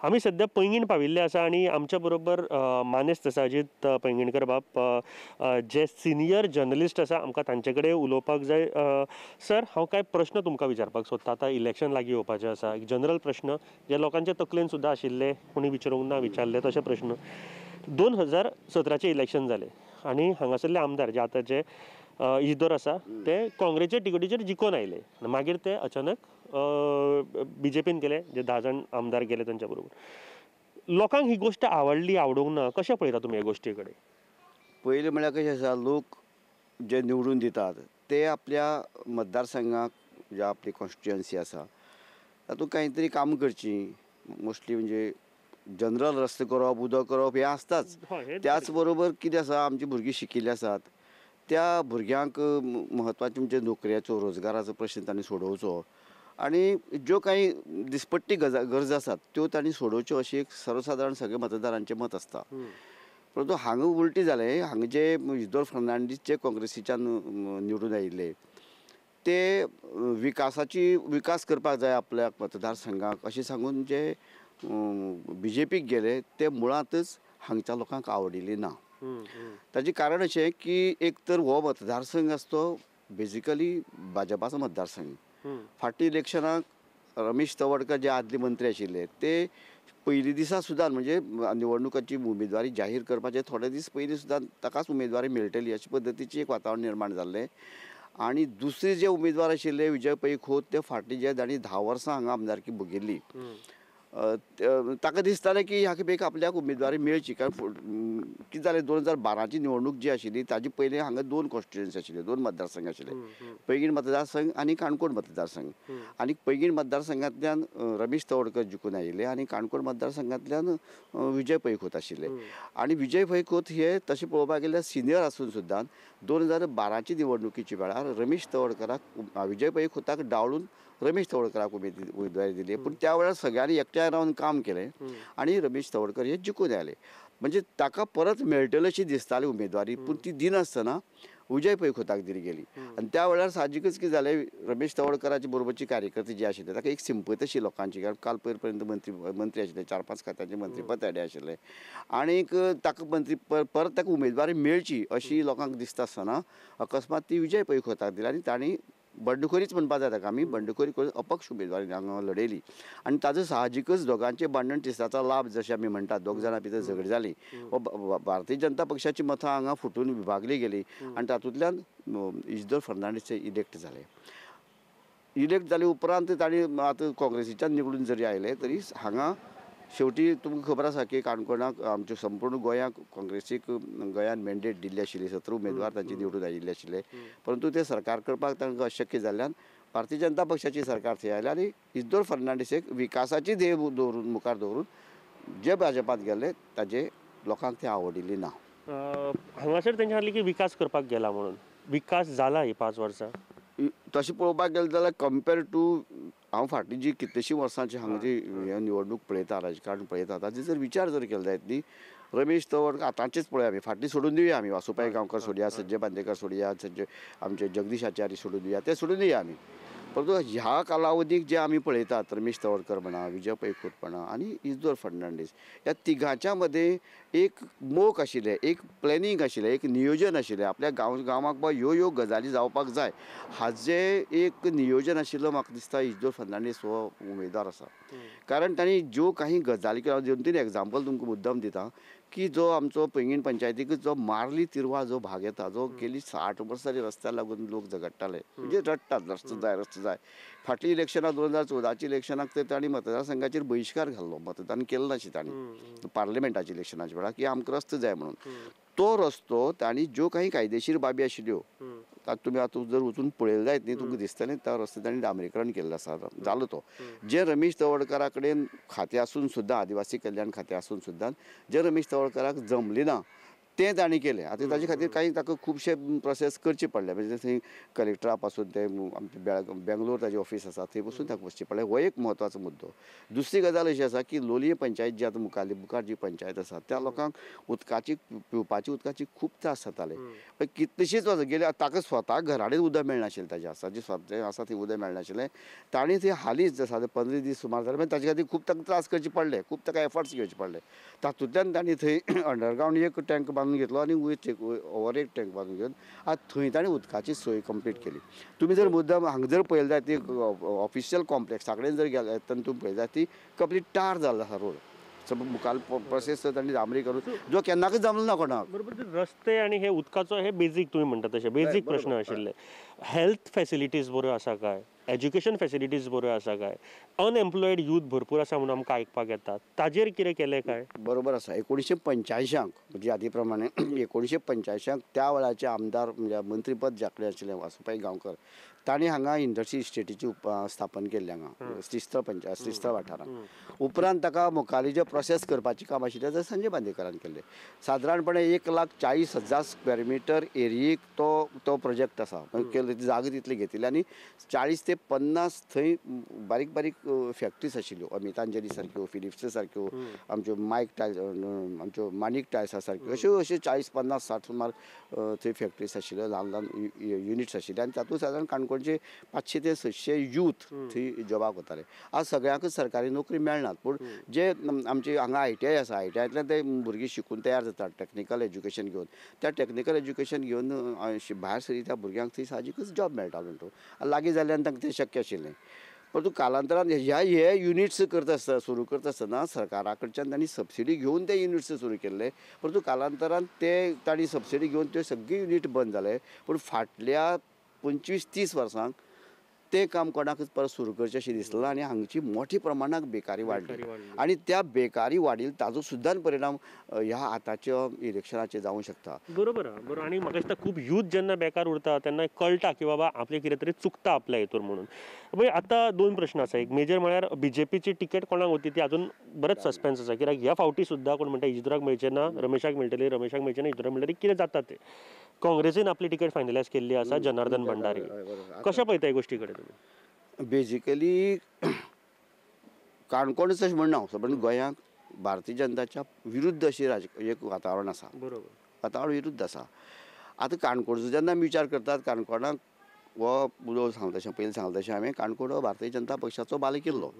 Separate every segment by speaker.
Speaker 1: आमी सद्या पैंगीण पाविल्ले आसा आनी आमच्या बरोबर मानेस्त आसा अजीत पैंगीणकर बाब, जे सिनियर जर्नलिस्ट आसा. आमकां तांचे कडेन उलोवपाक जाय. सर, हांव कांय प्रश्न तुमकां विचारपाक सोदता. आतां इलेक्शन लागीं येवपाचें आसा. एक जनरल प्रश्न जे लोकांच्या तकलेन सुद्दां आशिल्ले, कोणी विचारूंक ना विचारले तशे प्रश्न. 2017 इलेक्शन जालें आनी हांगासरले आमदार जे आतांचे इजदोर आसा ते काँग्रेसच्या तिकेटीचेर जिखून आयले. मागीर ते अचानक बीजेपीन गेले, जे 10 जाण आमदार गेले तांच्या बरोबर. लोकांक ही गोष्ट आवडली, आवडूंक ना, कशें पळयता तुमी हे गोष्टी कडेन?
Speaker 2: पयलीं म्हळ्यार कशें आसा, लोक जे निवडून दितात ते आपल्या मतदारसंघाक जे आपली कॉन्स्टिट्युएन्सी आसा तातूंत कांय तरी कामां करचीं. मोस्टली म्हणजे जनरल रस्ते करप, उदक करप हें आसताच. त्याच बरोबर कितें आसा, आमची भुरगीं शिकिल्लीं आसात, त्या भुरग्यांक म्हत्वाचे म्हणजे नोकऱ्याचो, रोजगाराचो प्रश्न तांणी सोडोवचो आनी ज्यो कांय दिसपट्टी गरज आसात त्यो तांणी सोडोवच्यो अशी एक सर्वसादारण सगळे मतदारांचें मत आसता. परंतु हांगा उलटी जालें. हांगा जे इजदोर फर्नांडीस जे काँग्रेसीच्यान निवडून आयिल्ले ते विकासाची विकास करपाक जाय आपल्या मतदारसंघाक अशें सांगून जे बीजेपीक गेले ते मुळांतच हांगच्या लोकांक आवडिल्ली ना. ताचें कारण अशें की एक तर हो मतदारसंघ आसा तो बेजिकली भाजपाचो मतदारसंघ. फाटल्या इलेक्शनाक रमेश तवडकर जे आदले मंत्री आशिल्ले ते पयलीं दिसा सुद्दां म्हणजे निवडणुकाची उमेदवारी जाहीर करपाचे थोडे दीस पयलीं सुद्दां ताकाच उमेदवारी मेळटली अशे पद्दतीचें एक वातावरण निर्माण जाल्लें. आनी दुसरे जे उमेदवार आशिल्ले विजय पै खोत, ते फाटली जे तांणी 10 वर्सां हांगा आमदारकी भोगिल्ली, ताका दिसतालें की ह्या खेपेक आपल्याक उमेदवारी मेळची. कारण कितें जालें, 2012ची निवडणूक जी आशिल्ली ताजे पयलीं हांगा 2 कॉन्स्टिट्युएन्सी आशिल्ले, 2 मतदारसंघ आशिल्ले, पैंगीण मतदारसंघ आनी काणकोण मतदारसंघ. आनी पैंगीण मतदारसंघांतल्यान रमेश तवडकर जिखून आयिल्ले आनी काणकोण मतदारसंघांतल्यान विजय पै खोत आशिल्ले. आनी विजय पै खोत हे तशें पळोवपाक गेल्यार सिनियर आसून सुद्दां 2012ची निवडणुकीच्या वेळार रमेश तवडकराक, विजय पै खोताक डावळून रमेश तवडकराक उमेदवारी दिली. पूण त्या वेळार सगळ्यांनी एकठांय रावन काम केलें आनी रमेश तवडकर हे जिखून आयले. म्हणजे ताका परत मेळटले अशी दिसताली उमेदवारी, पूण ती दिनासतना विजय पै खोताक दिली गेली. आनी त्या वेळार साहजिकच कितें जालें, रमेश तवडकराचे बरोबरची कार्यकर्ते जे आशिल्ले ताका एक सिंपत अशी लोकांची, कारण काल पयर पर्यंत मंत्री आशिल्ले, 4-5 खात्यांचे मंत्रीपद ताणें आशिल्लें आनीक ताका मंत्री परत ताका उमेदवारी मेळची अशी लोकांक दिसता आसतना अकस्मात ती विजय पै खोताक दिली आनी तांणी बंडखोरीच म्हणपा जाय ताका आमी, बंडखोरी करून अपक्ष उमेदवारी हांगा लढयली. आनी ताजो साहजिकच दोगांचे भांडण तिसराचो लाभ जशें आमी म्हणटात, दोग जाणां भितर झगडी जाली, भारतीय जनता पक्षाची मतां हांगा फुटून विभागली गेली आनी तातूंतल्यान इजदोर फर्नांडीस इलेक्ट जाले. इलेक्ट जाले उपरांत तांणी आतां काँग्रेसीच्यान निवडून जरी आयले तरी हांगा शेवटी तुमकां खबर आसा की काणकोणाक आमच्या संपूर्ण गोंयाक काँग्रेसीक गोंयान मॅन्डेट दिल्ली आशिल्ली, 17 उमेदवार तांचे निवडून आयिल्ले आशिल्ले. परंतु ते सरकार करपाक तांकां अशक्य जाल्ल्यान भारतीय जनता पक्षाची सरकार थंय आयली आनी इजदोर फर्नांडीस एक विकासाची ध्येय दवरून मुखार दवरून जे भाजपांत गेले ताजे लोकांक ते आवडिल्ली ना.
Speaker 1: हांगासर तेंच्या सांगलें की विकास करपाक गेला म्हणून, विकास जाला ही 5 वर्सां?
Speaker 2: तशें पळोवपाक गेलें जाल्यार कंपेर टू हांव फाटलीं जी कितलीशीं वर्सांची हांगा जी निवडणूक पळयता, राजकारण पळयता, ताचेर जर विचार जर केलो जायत न्ही, रमेश तवडकर आतांचेच पळया आमी, फाटली सोडून दिवया आमी, वासू पै गांवकर सोडया, संजय बांदेकर सोडया, संजय आमचे जगदीश आचार्य सोडून दिवया, ते सोडून दिवया आमी. परंतु ह्या कालावधीक जे आमी पळयतात रमेश तवडकर म्हणा, विजय पै खोत म्हणा आनी इजदोर फर्नांडीस, ह्या तिगांच्या मदें एक मोख आशिल्लें, एक प्लॅनिंग आशिल्लें, एक नियोजन आशिल्लें, आपल्या गांवाक बा ह्यो ह्यो गजाली जावपाक जाय हाजें एक नियोजन आशिल्लो. म्हाका दिसता इजदोर फर्नांडीस हो उमेदवार आसा, कारण तांणी ज्यो काही गजाली केल्या, 2-3 एग्जाम्पल तुमकां मुद्दम दिता की जो आमचो पैंगीण पंचायतीक जो मार्ली तिरवा जो भाग येता, जो गेली 60 वर्सां रस्त्याक लागून लोक झगडटाले, म्हणजे रडटात, रस्तो जाय रस्तो जाय. फाटलीं इलेक्शनां 2014 इलेक्शनाक ते तांणी मतदारसंघाचेर बहिश्कार घाल्लो, मतदान केलें नाशिल्लें तांणी पार्लमेंटाच्या इलेक्शनाच्या वेळार की आमकां रस्तो जाय म्हणून. तो रस्तो तांणी ज्यो काही कायदेशीर बाबी आशिल्ल्यो तुमी आतां जर वचून पळयलें जायत न्ही तुमकां दिसतलें त्या रस्तो तांणी डांबरीकरण केल्लें आसा, जालो तो. जे रमेश तवडकरा कडेन खातें आसून सुद्दां, आदिवासी कल्याण खातें आसून सुद्दां जे रमेश तवडकराक जमली ना तें तांणी केलें. आतां ताजे खातीर कांय ताका खुबशे प्रोसेस करचे पडले, म्हणजे थंय कलेक्टरा पासून ते आमचे बेंगलोर ताजें ऑफीस आसा थंय पसून ताका वचचें पडलें. हो एक म्हत्वाचो मुद्दो. दुसरी गजाल अशी आसा की लोलयें पंचायत जी आतां मुखार जी पंचायत आसा त्या लोकांक उदकाची पिवपाची उदकाची खूब त्रास जाताले. कितलीशींच वर्सां गेली ताका स्वता घरा कडेन उदक मेळनाशिल्लें, ताजें आसा जें स्वता आसा थंय उदक मेळनाशिल्लें. ताणें थंय हालींच सादारण 15 दीस सुमार जाले, ताजे खातीर खूब ताका त्रास करचे पडले, खूब ताका एफर्ट्स घेवचे पडले. तातूंतल्यान तांणी थंय अंडरग्रावंड एक टँक बांदून घेतलो आनी वयर ओवर एक टँक बांदून घेवन आतां थंय ताणें उदकाची सोय कंप्लीट केली. तुमी जर मुद्दम हांगा जर पळयलें जाल्यार ती ऑफिशियल कॉम्प्लेक्सा कडेन जर गेले तेन्ना तुमी पळयलें जाल्यार ती कंप्लीट टार जाल्लो आसा रोड, सगळो मुखार प्रोसेस तांणी डांबरी करून जो केन्नाकच जमलो ना कोणाक.
Speaker 1: बरोबर. रस्ते आनी हे उदकाचो हे बेजीक तुमी म्हणटा तशें बेजीक प्रश्न आशिल्ले. हेल्थ फेसिलिटीज बऱ्यो आसा काय, एज्युकेशन फेसिलिटीज बऱ्यो आसा काय, अनएम्प्लॉयड यूथ भरपूर आसा म्हणून आमकां आयकपाक येता, ताजेर कितें केलें काय?
Speaker 2: बरोबर आसा. 1985 म्हणजे आदी प्रमाणे 1985 त्या वेळाचे आमदार म्हणजे मंत्रीपद ज्या कडेन आशिल्लें वासू पै गांवकर, तांणी हांगा इंडस्ट्री इस्टेटीची स्थापन केल्ली हांगा श्रीस्थळ पंचायत श्रीस्थळ वाठारांत. उपरांत ताका मुखाली जे प्रोसेस करपाचें काम आशिल्लें तें संजय बांदेकरान केल्लें. सादारणपणे 1,40,000 स्क्वेअर मिटर एरियेक तो तो प्रोजेक्ट आसा केल्लो, जागा तितली घेतिल्ली आनी 40 ते 50 थंय बारीक बारीक फॅक्ट्रीज आशिल्ल्यो, अमितांजली सारक्यो, फिलिप्स सारक्यो, आमच्यो मायक टायल्स, आमच्यो माणिक टायल्सा सारक्यो, अश्यो अश्यो 40, 50, 60 सुमार थंय फॅक्ट्रीज आशिल्ल्यो, ल्हान ल्हान युनिट्स आशिल्ले आनी तातूंत सादारण काणकोणचे 500 ते 600 यूथ थंय जॉबाक वताले. आज सगळ्यांकच सरकारी नोकरी मेळनात, पूण जे आमचे हांगा ITI आसा, ITIंतल्यान ते भुरगीं शिकून तयार जातात टॅक्निकल एज्युकेशन घेवन, त्या टॅक्निकल एज्युकेशन घेवन भायर सरी त्या भुरग्यांक थंय साहजिकच जॉब मेळटालो म्हणटो लागीं जाल्ल्यान तांकां तें शक्य आशिल्लें. परंतु कालांतरान ह्या हे युनिट्स करता आसतना सुरू करता आसतना सरकारा कडच्यान तांणी सबसिडी घेवन ते युनिट्स सुरू केल्ले, परंतु कालांतरान ते तांणी सबसिडी घेवन ते सगळे युनिट बंद जाले. पूण फाटल्या 25-30 वर्सांक तें काम कोणाकच परत सुरू करचें अशें दिसलें आनी हांगची मोठ्या प्रमाणात बेकारी वाडली आनी त्या बेकारी वाडील ताजो सुद्दां परिणाम ह्या आतांच्या इलेक्शनाचेर जावंक शकता.
Speaker 1: बरोबर. बरोबर. आनी म्हाका दिसता खूब यूथ जेन्ना बेकार उरता तेन्ना कळटा की बाबा आपलें कितें तरी चुकता आपल्या हितूर म्हणून. पळय आतां 2 प्रश्न आसा. एक मेजर म्हळ्यार बीजेपीची तिकेट कोणाक वती ती आजून बरेंच सस्पेन्स आसा, कित्याक ह्या फावटी सुद्दां कोण म्हणटा इजदोराक मेळचें ना, रमेशाक मेळटली, रमेशाक मेळचें ना, इजदोराक मेळटली, कितें जाता तें. काँग्रेसीन आपली तिकेट फायनलायज केल्ली आसा जनार्दन भंडारी. कशें पळयता ह्या गोश्टी कडेन तुमी?
Speaker 2: बेजिकली काणकोणच अशें म्हणना हांव, पण गोंयांक भारतीय जनताच्या विरुद्ध अशें एक वातावरण आसा.
Speaker 1: बरोबर.
Speaker 2: वातावरण विरुद्ध आसा. आतां काणकोणचो जेन्ना आमी विचार करतात, काणकोणाक हो उलोव सांगता तशें पयलीं सांगता तशें हांवें, काणकोण हो भारतीय जनता पक्षाचो बालेकिल्लो.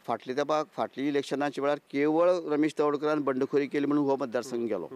Speaker 2: फाटल्या तेंपाक फाटली इलेक्शनाच्या वेळार केवळ रमेश तवडकरान बंडखोरी केली म्हणून हो मतदारसंघ गेलो.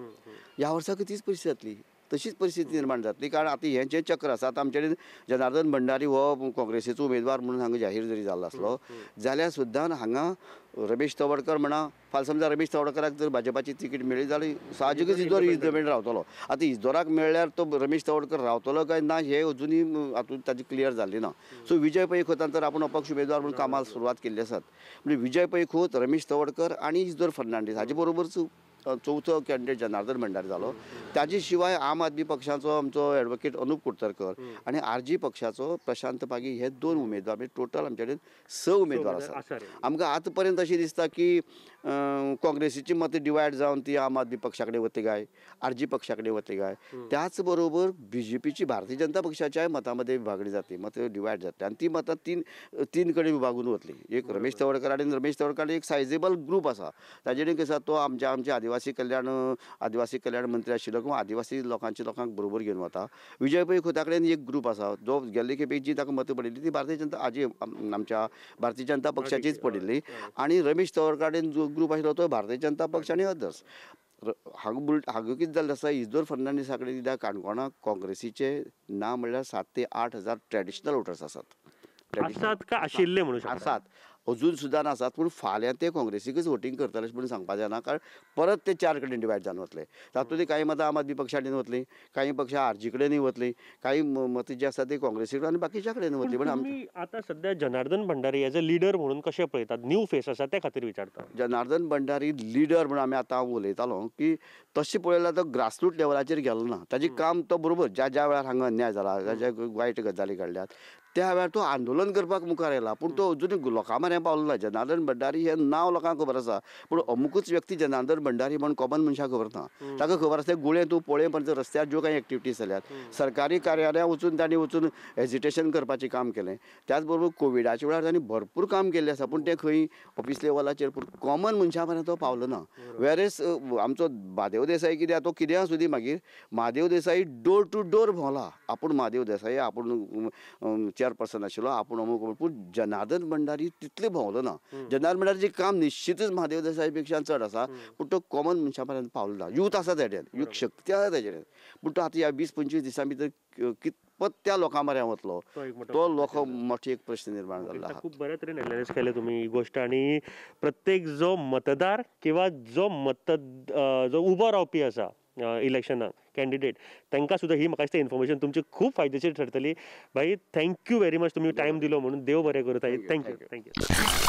Speaker 2: ह्या वर्साक तीच परिस्थिती जातली, तशीच परिस्थिती निर्माण जातली. कारण आतां हें जें चक्र आसा, आतां आमचे कडेन जनार्दन भंडारी हो काँग्रेसीचो उमेदवार म्हणून हांगा जाहीर जरी जाल्लो आसलो जाल्यार सुद्दां हांगा रमेश तवडकर म्हणा, फाल्यां समजा रमेश तवडकराक जर भाजपाची तिकीट मेळ्ळी जाल्यार साहजिकच इजदोर इजदोर रावतलो. आतां इजदोराक मेळ्ळ्यार तो रमेश तवडकर रावतलो काय ना हें अजुनूय हातूंत ताजें क्लियर जाल्लें ना. सो विजय पै खोतान तर आपूण अपक्ष उमेदवार म्हणून कामाक सुरवात केल्ली आसात. म्हणजे विजय पै खोत, रमेश तवडकर आनी इजदोर फर्नांडीस हाजे बरोबरच चवथो कॅन्डिडेट जनार्दन भंडारी जालो. ताजे शिवाय आम आदमी पक्षाचो आमचो एडवोकेट अनुप कुडतरकर आनी RG पक्षाचो प्रशांत पागी हे 2 उमेदवार, म्हणजे टोटल आमचे कडेन 6 उमेदवार आसात. आमकां आतां पर्यंत अशें दिसता की काँग्रेसीची मतां डिवायड जावन ती आम आदमी पक्षा कडेन वतली काय RG पक्षा कडेन वतली काय, त्याच बरोबर बीजेपीची भारतीय जनता पक्षाच्याय मतां मदें विभागणी जातली, मतां डिवायड जातली आनी ती मतां तीन कडेन विभागून वतली. एक रमेश तवडकर आनी रमेश तवडकर एक सायजेबल ग्रूप आसा, ताजे कडेन कशें तो आमच्या आमचे आदिवासी कल्याण मंत्री आशिल्लो किंवा आदिवासी लोकांचे लोकांक बरोबर घेवन वता. विजय पै खोता कडेन एक ग्रूप आसा जो गेल्ले खेपे जी ताका मतां पडिल्ली ती भारतीय जनता आजी आमच्या भारतीय जनता पक्षाचीच पडिल्ली आनी रमेश तवडकर कडेन जो ग्रूप आशिल्लो तो भारतीय जनता पक्ष आनी अदर्स. हांगा हांगा कितें जाल्लें आसा, इजदोर फर्नांडीसा कडेन कित्याक काणकोणाक काँग्रेसीचे ना म्हणल्यार 7 ते 8 हजार ट्रेडिशनल वोटर्स आसात.
Speaker 1: आसात काय आशिल्ले म्हणून
Speaker 2: आसात, अजून सुद्दां आसात, पूण फाल्यां ते काँग्रेसीकच वोटींग करतले अशें म्हणून सांगपाक जायना, कारण परत ते 4 कडेन डिवायड जावन वतले. तातूंत कांय मतां आम आदमी पक्षा कडेन वतलीं, कांय पक्षा RG कडेनूय वतलीं, कांय मतां जी आसा ती काँग्रेसी कडेन आनी बाकीच्या कडेन वतली. पण
Speaker 1: आमी आतां सद्या Janardan Bhandari as a leader म्हणून कशें पळयतात, न्यू फेस आसा ते खातीर विचारता.
Speaker 2: जनार्दन भंडारी लिडर म्हणून आमी आतां उलयतालो की तशें पळयल्यार तो ग्रासरूट लेवलाचेर गेलो ना, ताजें काम तो बरोबर ज्या ज्या वेळार हांगा अन्याय जाला, ज्या ज्या वायट गजाली घडल्यात त्या वेळार तो आंदोलन करपाक मुखार आयला, पूण तो अजून लोकां म्हऱ्यान पावलो ना. जनार्दन भंडारी हें नांव लोकांक खबर आसा, पूण अमुकूच व्यक्ती जनार्दन भंडारी म्हण कॉमन मनशाक खबर ना. ताका खबर आसा गुळे तूं पोळे पर्यंत रस्त्यार ज्यो कांय एक्टिविटीज जाल्यात, सरकारी कार्यालयां वचून तांणी वचून एजिटेशन करपाचें काम केलें. त्याच बरोबर कोविडाच्या वेळार तांणी भरपूर काम केल्लें आसा, पूण तें खंय ऑफिस लेवलाचेर, पूण कॉमन मनशां पर्यंत तो पावलो ना. वेरेस आमचो म्हादेव देसाई कित्याक तो कितें आसूं दी, मागीर Mahadev Desai door to door भोंवला. आपूण म्हादेव देसाई, आपूण चेअरपर्सन आशिल्लो, आपूण अमूक, पूण जनार्दन भंडारी तितले भोंवलो ना. जनार्दन भंडारीचें काम निश्चितच म्हादेव देसाई पेक्षा चड आसा, पूण तो कॉमन मनशां पर्यंत पावलो ना. यूथ आसा तेजेन, यूथ शक्ती आसा तेजेन, पूण तो आतां ह्या 20-25 दिसां भितर कितपत त्या लोकां म्हऱ्यान वतलो तो लोक मोठो एक प्रश्न निर्माण जाल्लो आसा.
Speaker 1: खूब बऱ्या तरेन एनालायज केलें तुमी ही गोश्ट. आनी प्रत्येक जो मतदार किंवा जो जो उबो रावपी आसा इलेक्शनाक कॅन्डिडेट, तांकां सुद्दां ही म्हाका दिसता इन्फॉर्मेशन तुमची खूब फायदेशीर ठरतली. भाई thank you very much, तुमी टायम दिलो म्हणून. देव बरें करूं. Thank you, thank you.